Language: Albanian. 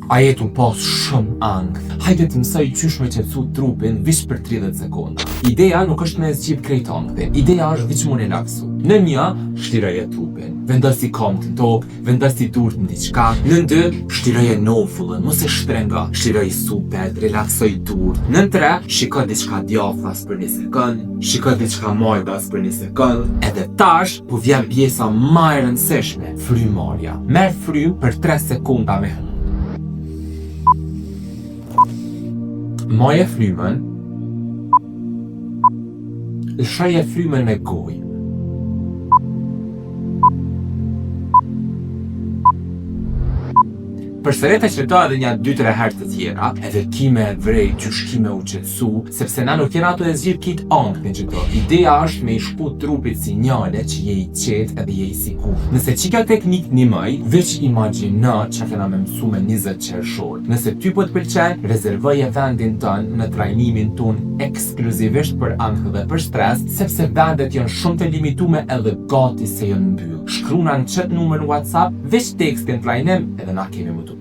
A je tu pas shumë ankth? Hajde të mësoj qysh me qetësu trupin viç për 30 sekonda. Ideja nuk është me e zgjidh krejt ankthin. Ideja është viç mu relaksu. Nën një, shtiroje trupin. Vendosi komt në tokë, vendosi durt në diçka. Nën dy, shtiroje nofullën, mos e shtrëngo. Shtiroj supet, relaksoj durt. Nën tre, shiko diçka djathtas për një sekond, shiko diçka majtas për një sekond. Edhe tash, po vjen pjesa ma e rëndësishme, frymarrja. Merr frymë për 3 sekonda me hundë. Maje frymën, lëshoje frymën me gojë. Përsërite qëto edhe nja 2-3 herë të tjera, edhe ki me e vrejt qysh ki me u qetësu, sepse na nuk jena tu e zgjidh kit ankthin qëto. Ideja është me i shku trupit sinjale që je i qetë edhe je i sigurt. Nëse qikjo teknikë t'nimoj, veç imagjino që kena me mësu me 20 qershor. Nëse ty po të pëlqen, rezervoje vendin tënd në trajnimin ton ekskluzivisht për ankth dhe për stres, sepse vendet janë shumë të limitume edhe gati se janë mbyll. Shkruna në qëtë numër në WhatsApp, veç tekstin trajnim edhe na kemi më të.